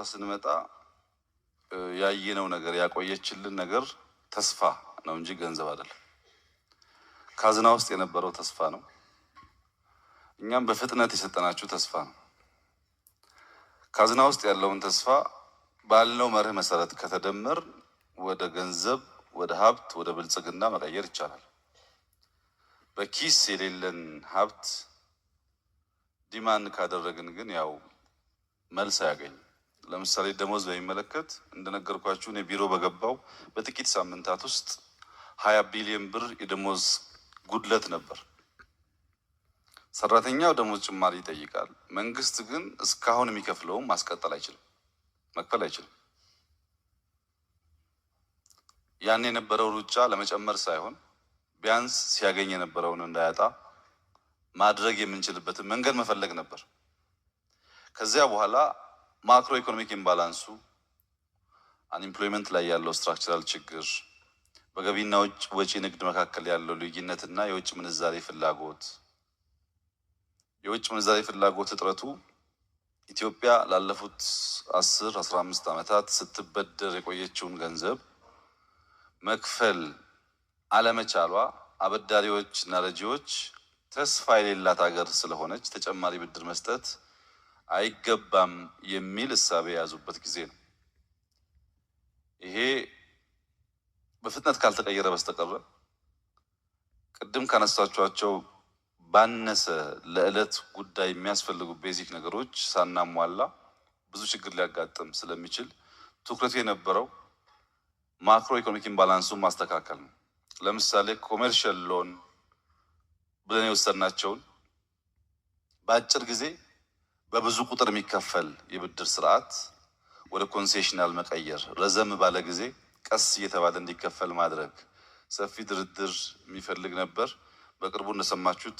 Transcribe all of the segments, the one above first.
ስንመጣ ያየነው ነገር፣ ያቆየችልን ነገር ተስፋ ነው እንጂ ገንዘብ አይደለም። ካዝና ውስጥ የነበረው ተስፋ ነው። እኛም በፍጥነት የሰጠናችሁ ተስፋ ነው። ካዝና ውስጥ ያለውን ተስፋ ባልነው መርህ መሰረት ከተደመር ወደ ገንዘብ፣ ወደ ሀብት፣ ወደ ብልጽግና መቀየር ይቻላል። በኪስ የሌለን ሀብት demand ካደረግን ግን ያው መልስ አያገኝም። ለምሳሌ ደሞዝ በሚመለከት እንደነገርኳችሁ እኔ ቢሮ በገባው በጥቂት ሳምንታት ውስጥ 20 ቢሊዮን ብር የደሞዝ ጉድለት ነበር። ሰራተኛው ደሞዝ ጭማሪ ይጠይቃል። መንግስት ግን እስካሁን የሚከፍለውን ማስቀጠል አይችልም፣ መክፈል አይችልም። ያን የነበረው ሩጫ ለመጨመር ሳይሆን ቢያንስ ሲያገኝ የነበረውን እንዳያጣ ማድረግ የምንችልበትን መንገድ መፈለግ ነበር። ከዚያ በኋላ macroeconomic imbalance ኡ፣ unemployment ላይ ያለው structural ችግር፣ በገቢና ውጭ ወጪ ንግድ መካከል ያለው ልዩነትና የውጭ ምንዛሬ ፍላጎት፣ የውጭ ምንዛሬ ፍላጎት እጥረቱ፣ ኢትዮጵያ ላለፉት 10፣ 15 ዓመታት ስትበደር የቆየችውን ገንዘብ መክፈል አለመቻሏ፣ አበዳሪዎች እና ረጂዎች ተስፋ የሌላት ሀገር ስለሆነች ተጨማሪ ብድር መስጠት አይገባም የሚል እሳቤ የያዙበት ጊዜ ነው። ይሄ በፍጥነት ካልተቀየረ በስተቀረ ቅድም ካነሳችኋቸው ባነሰ ለዕለት ጉዳይ የሚያስፈልጉ basic ነገሮች ሳናሟላ ብዙ ችግር ሊያጋጥም ስለሚችል ትኩረቱ የነበረው macroeconomic imbalance ኡን ማስተካከል ነው። ለምሳሌ commercial loan ብለን የወሰድናቸውን በአጭር ጊዜ በብዙ ቁጥር የሚከፈል የብድር ስርዓት ወደ concessional መቀየር፣ ረዘም ባለ ጊዜ ቀስ እየተባለ እንዲከፈል ማድረግ ሰፊ ድርድር የሚፈልግ ነበር። በቅርቡ እንደሰማችሁት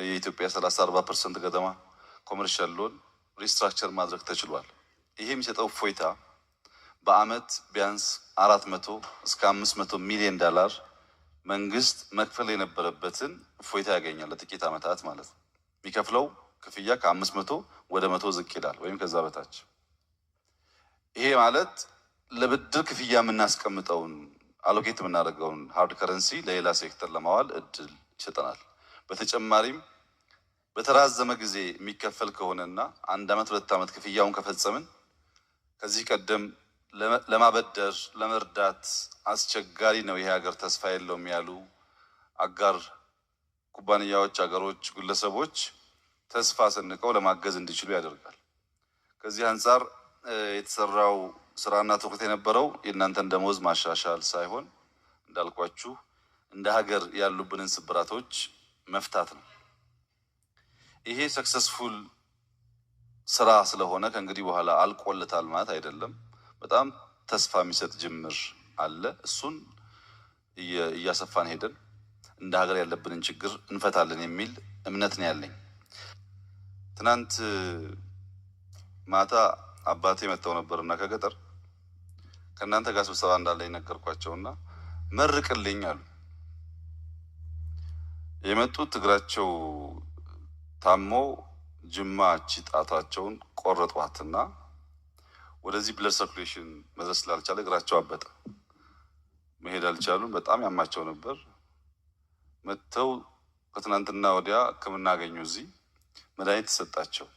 የኢትዮጵያ 30 40% ገደማ commercial loan restructure ማድረግ ተችሏል። ይሄ የሚሰጠው እፎይታ በአመት ቢያንስ 400 እስከ 500 ሚሊዮን ዳላር መንግስት መክፈል የነበረበትን እፎይታ ያገኛል። ለጥቂት ዓመታት ማለት ነው። የሚከፍለው ክፍያ ከ500 ወደ 100 ዝቅ ይላል ወይም ከዛ በታች። ይሄ ማለት ለብድር ክፍያ የምናስቀምጠውን፣ allocate የምናደርገውን hard currency ለሌላ ሴክተር ለማዋል እድል ይሰጠናል። በተጨማሪም በተራዘመ ጊዜ የሚከፈል ከሆነና አንድ ዓመት 2 ዓመት ክፍያውን ከፈጸምን ከዚህ ቀደም ለማበደር፣ ለመርዳት አስቸጋሪ ነው፣ ይሄ ሀገር ተስፋ የለውም ያሉ አጋር ኩባንያዎች፣ ሀገሮች፣ ግለሰቦች ተስፋ ሰንቀው ለማገዝ እንዲችሉ ያደርጋል። ከዚህ አንጻር የተሰራው ስራና ትኩረት የነበረው የእናንተን ደሞዝ ማሻሻል ሳይሆን እንዳልኳችሁ እንደ ሀገር ያሉብንን ስብራቶች መፍታት ነው። ይሄ successful ስራ ስለሆነ ከእንግዲህ በኋላ አልቆለታል ማለት አይደለም። በጣም ተስፋ የሚሰጥ ጅምር አለ። እሱን እያሰፋን ሄደን እንደ ሀገር ያለብንን ችግር እንፈታለን የሚል እምነት ነው ያለኝ። ትናንት ማታ አባቴ መጥተው ነበርና ከገጠር ከእናንተ ጋር ስብሰባ እንዳለ ነገርኳቸውና መርቅልኝ አሉ። የመጡት እግራቸው ታሞ ጅማ እቺ ጣታቸውን ቆረጧትና ወደዚህ blood circulation መድረስ ስላልቻለ እግራቸው አበጠ። መሄድ አልቻሉም። በጣም ያማቸው ነበር። መጥተው ከትናንትና ወዲያ ሕክምና አገኙ። እዚህ መድኃኒት ተሰጣቸው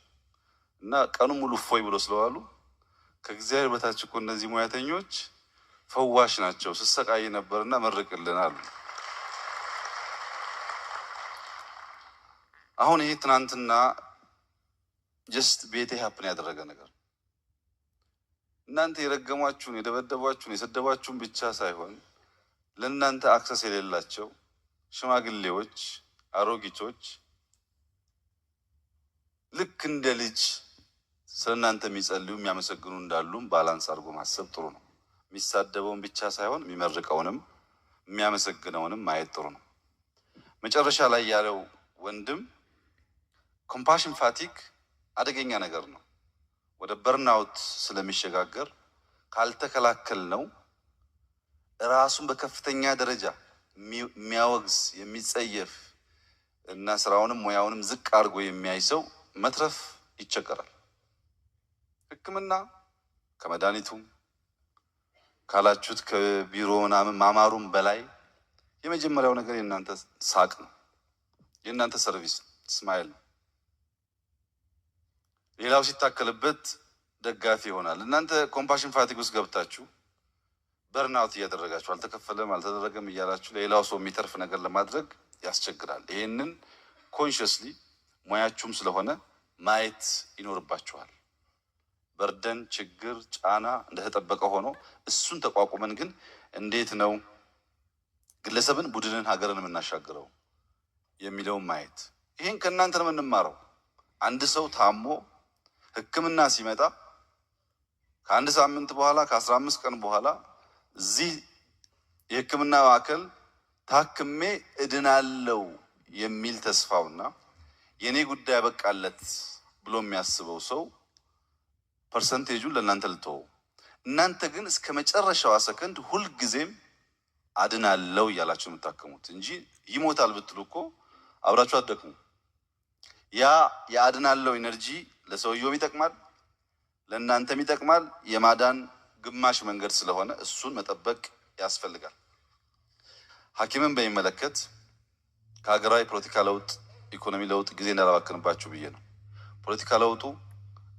እና ቀኑ ሙሉ እፎይ ብሎ ስለዋሉ ከእግዚአብሔር በታች እኮ እነዚህ ሙያተኞች ፈዋሽ ናቸው፣ ስሰቃይ ነበርና መርቅልን አሉ። አሁን ይሄ ትናንትና just ቤቴ happen ያደረገ ነገር፣ እናንተ የረገሟችሁን፣ የደበደቧችሁን፣ የሰደቧችሁን ብቻ ሳይሆን ለእናንተ access የሌላቸው ሽማግሌዎች፣ አሮጊቶች ልክ እንደ ልጅ ስለ እናንተ የሚጸልዩ፣ የሚያመሰግኑ እንዳሉም balance አድርጎ ማሰብ ጥሩ ነው። የሚሳደበውን ብቻ ሳይሆን የሚመርቀውንም የሚያመሰግነውንም ማየት ጥሩ ነው። መጨረሻ ላይ ያለው ወንድም compassion fatigue አደገኛ ነገር ነው። ወደ burnout ስለሚሸጋገር ካልተከላከልነው ራሱን በከፍተኛ ደረጃ የሚያወግዝ፣ የሚጸየፍ እና ስራውንም ሙያውንም ዝቅ አድርጎ የሚያይ ሰው መትረፍ ይቸገራል። ሕክምና ከመድኃኒቱም ካላችሁት ከቢሮ ምናምን ማማሩም በላይ የመጀመሪያው ነገር የእናንተ ሳቅ ነው፣ የእናንተ service smile ነው። ሌላው ሲታከልበት ደጋፊ ይሆናል። እናንተ compassion fatigue ውስጥ ገብታችሁ burnout እያደረጋችሁ አልተከፈለም አልተደረገም እያላችሁ ለሌላው ሰው የሚተርፍ ነገር ለማድረግ ያስቸግራል። ይሄንን consciously ሙያችሁም ስለሆነ ማየት ይኖርባችኋል። Burden፣ ችግር፣ ጫና እንደተጠበቀ ሆኖ እሱን ተቋቁመን ግን እንዴት ነው ግለሰብን፣ ቡድንን፣ ሀገርን የምናሻግረው የሚለውን ማየት፣ ይህን ከእናንተ ነው የምንማረው። አንድ ሰው ታሞ ሕክምና ሲመጣ ከአንድ ሳምንት በኋላ፣ ከ15 ቀን በኋላ እዚህ የሕክምና ማዕከል ታክሜ እድናለው የሚል ተስፋውና የእኔ ጉዳይ በቃለት ብሎ የሚያስበው ሰው percentage ኡን ለእናንተ ልተወው። እናንተ ግን እስከ መጨረሻዋ ሰከንድ ሁልጊዜም አድናለው እያላችሁ የምታከሙት እንጂ ይሞታል ብትሉ እኮ አብራችሁ አትደክሙ። ያ የአድናለው energy ለሰውየውም ይጠቅማል፣ ለእናንተም ይጠቅማል። የማዳን ግማሽ መንገድ ስለሆነ እሱን መጠበቅ ያስፈልጋል። ሐኪምን በሚመለከት ከሀገራዊ ፖለቲካ ለውጥ፣ ኢኮኖሚ ለውጥ ጊዜ እንዳላባክንባችሁ ብዬ ነው። ፖለቲካ ለውጡ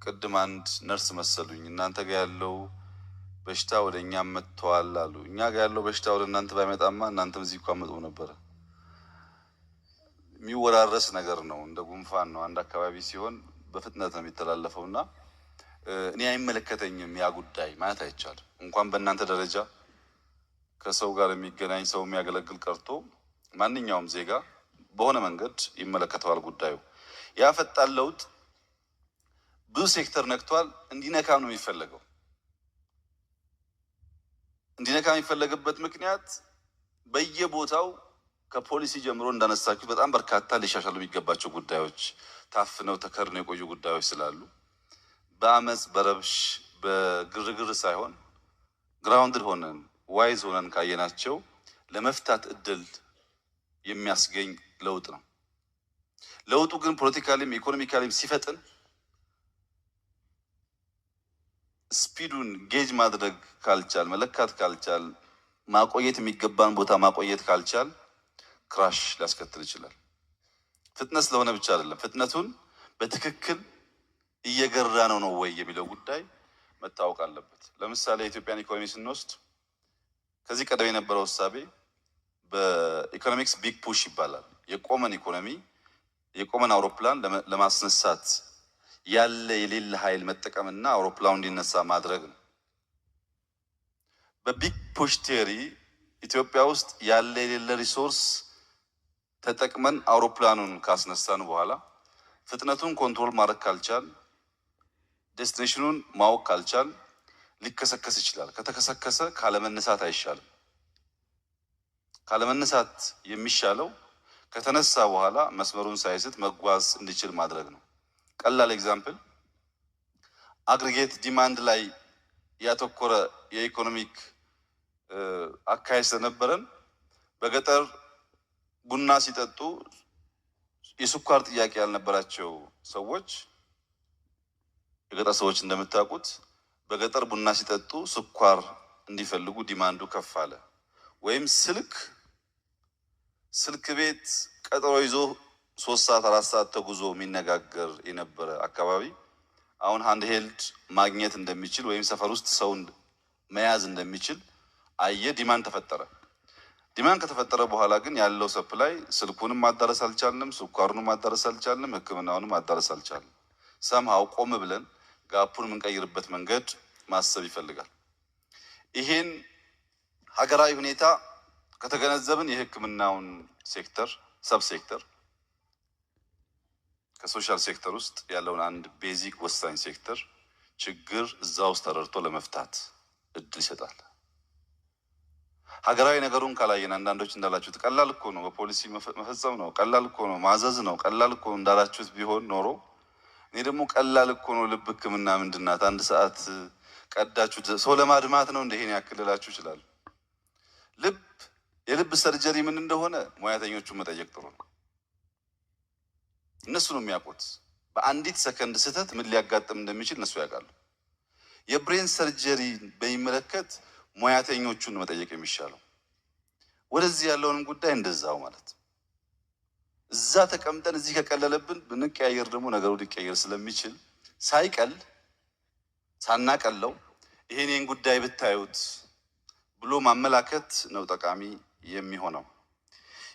ቅድም አንድ ነርስ መሰሉኝ እናንተ ጋር ያለው በሽታ ወደ እኛም መጥተዋል አሉ። እኛ ጋር ያለው በሽታ ወደ እናንተ ባይመጣማ እናንተም እዚህ እኮ አትመጡም ነበረ። የሚወራረስ ነገር ነው፣ እንደ ጉንፋን ነው። አንድ አካባቢ ሲሆን በፍጥነት ነው የሚተላለፈው እና እኔ አይመለከተኝም ያ ጉዳይ ማለት አይቻልም። እንኳን በእናንተ ደረጃ ከሰው ጋር የሚገናኝ ሰው የሚያገለግል ቀርቶ ማንኛውም ዜጋ በሆነ መንገድ ይመለከተዋል ጉዳዩ። ያ ፈጣን ለውጥ ብዙ ሴክተር ነክቷል። እንዲነካም ነው የሚፈለገው። እንዲነካ የሚፈለግበት ምክንያት በየቦታው ከፖሊሲ ጀምሮ እንዳነሳችሁ በጣም በርካታ ሊሻሻሉ የሚገባቸው ጉዳዮች፣ ታፍነው ተከድነው የቆዩ ጉዳዮች ስላሉ በአመፅ፣ በረብሽ፣ በግርግር ሳይሆን grounded ሆነን wise ሆነን ካየናቸው ለመፍታት እድል የሚያስገኝ ለውጥ ነው። ለውጡ ግን politically ም economically ም ሲፈጥን speed ኡን gauge ማድረግ ካልቻል፣ መለካት ካልቻል፣ ማቆየት የሚገባን ቦታ ማቆየት ካልቻል crash ሊያስከትል ይችላል። ፍጥነት ስለሆነ ብቻ አይደለም፣ ፍጥነቱን በትክክል እየገራ ነው ነው ወይ የሚለው ጉዳይ መታወቅ አለበት። ለምሳሌ የኢትዮጵያን ኢኮኖሚ ስንወስድ ከዚህ ቀደም የነበረው እሳቤ በ economics big push ይባላል። የቆመን ኢኮኖሚ፣ የቆመን አውሮፕላን ለማስነሳት ያለ የሌለ ኃይል መጠቀምና አውሮፕላኑ እንዲነሳ ማድረግ ነው። በ big push theory ኢትዮጵያ ውስጥ ያለ የሌለ resource ተጠቅመን አውሮፕላኑን ካስነሳን በኋላ ፍጥነቱን control ማድረግ ካልቻል፣ destination ኑን ማወቅ ካልቻል ሊከሰከስ ይችላል። ከተከሰከሰ ካለመነሳት አይሻልም። ካለመነሳት የሚሻለው ከተነሳ በኋላ መስመሩን ሳይስት መጓዝ እንዲችል ማድረግ ነው። ቀላል example፣ aggregate demand ላይ ያተኮረ የ economic አካሄድ ስለነበረን በገጠር ቡና ሲጠጡ የስኳር ጥያቄ ያልነበራቸው ሰዎች፣ የገጠር ሰዎች እንደምታውቁት በገጠር ቡና ሲጠጡ ስኳር እንዲፈልጉ demand ኡ ከፍ አለ። ወይም ስልክ ቤት ቀጠሮ ይዞ 3 ሰዓት 4 ሰዓት ተጉዞ የሚነጋገር የነበረ አካባቢ አሁን handheld ማግኘት እንደሚችል ወይም ሰፈር ውስጥ ሰው መያዝ እንደሚችል አየ። Demand ተፈጠረ። Demand ከተፈጠረ በኋላ ግን ያለው supply ስልኩንም ማዳረስ አልቻልንም፣ ስኳሩንም ማዳረስ አልቻልንም፣ ሕክምናውንም ማዳረስ አልቻልንም። Somehow ቆም ብለን gap ኡን የምንቀይርበት መንገድ ማሰብ ይፈልጋል። ይሄን ሀገራዊ ሁኔታ ከተገነዘብን የሕክምናውን sector፣ sub sector፣ ከ social sector ውስጥ ያለውን አንድ basic ወሳኝ ሴክተር ችግር እዛ ውስጥ ተረድቶ ለመፍታት እድል ይሰጣል። ሀገራዊ ነገሩን ካላየን አንዳንዶች እንዳላችሁት ቀላል እኮ ነው፣ በፖሊሲ መፈጸም ነው፣ ቀላል እኮ ነው፣ ማዘዝ ነው፣ ቀላል እኮ ነው እንዳላችሁት ቢሆን ኖሮ እኔ ደግሞ ቀላል እኮ ነው፣ ልብ ህክምና ምንድናት? አንድ ሰዓት ቀዳችሁ ሰው ለማድማት ነው እንደ ይሄን ያክል ልላችሁ ይችላል። የልብ surgery ምን እንደሆነ ሙያተኞቹን መጠየቅ ጥሩ ነው። እነሱ ነው የሚያውቁት። በአንዲት ሰከንድ ስህተት ምን ሊያጋጥም እንደሚችል እነሱ ያውቃሉ። የ brain surgery በሚመለከት ሙያተኞቹን መጠየቅ የሚሻለው ወደዚህ ያለውንም ጉዳይ እንደዛው ማለት እዛ ተቀምጠን እዚህ ከቀለለብን ብንቀያየር ደግሞ ነገሩ ሊቀየር ስለሚችል ሳይቀል ሳናቀለው ይሄን ጉዳይ ብታዩት ብሎ ማመላከት ነው ጠቃሚ የሚሆነው።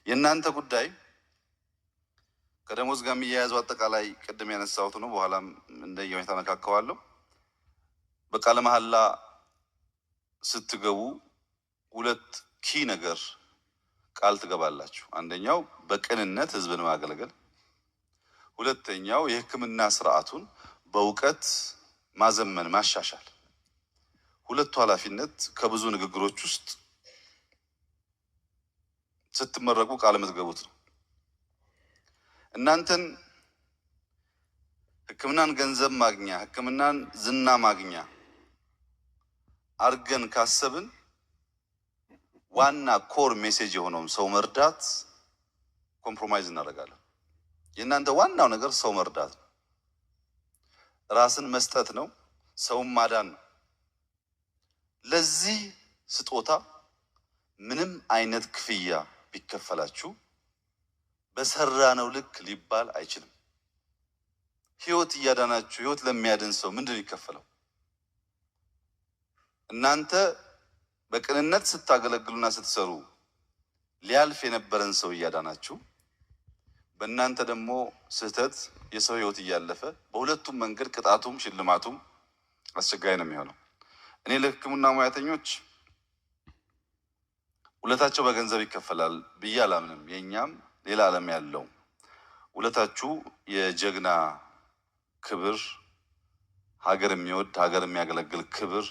የእናንተ ጉዳይ ከደሞዝ ጋር የሚያያዘው አጠቃላይ ቅድም ያነሳሁት ነው። በኋላም እንደየሁኔታ ነካከዋለሁ። በቃለ መሐላ ስትገቡ ሁለት ኪ ነገር ቃል ትገባላችሁ። አንደኛው በቅንነት ሕዝብን ማገልገል፣ ሁለተኛው የሕክምና ስርዓቱን በእውቀት ማዘመን ማሻሻል። ሁለቱ ኃላፊነት ከብዙ ንግግሮች ውስጥ ስትመረቁ ቃል የምትገቡት ነው። እናንተን ሕክምናን ገንዘብ ማግኛ፣ ሕክምናን ዝና ማግኛ አርገን ካሰብን ዋና core message የሆነውን ሰው መርዳት compromise እናደርጋለን። የእናንተ ዋናው ነገር ሰው መርዳት ነው፣ ራስን መስጠት ነው፣ ሰውን ማዳን ነው። ለዚህ ስጦታ ምንም አይነት ክፍያ ቢከፈላችሁ በሰራነው ልክ ሊባል አይችልም። ህይወት እያዳናችሁ ህይወት ለሚያድን ሰው ምንድን ነው የሚከፈለው? እናንተ በቅንነት ስታገለግሉና ስትሰሩ ሊያልፍ የነበረን ሰው እያዳናችሁ፣ በእናንተ ደግሞ ስህተት የሰው ህይወት እያለፈ በሁለቱም መንገድ ቅጣቱም ሽልማቱም አስቸጋሪ ነው የሚሆነው። እኔ ለሕክምና ሙያተኞች ውለታቸው በገንዘብ ይከፈላል ብዬ አላምንም። የእኛም ሌላ ዓለም ያለው ውለታችሁ የጀግና ክብር፣ ሀገር የሚወድ ሀገር የሚያገለግል ክብር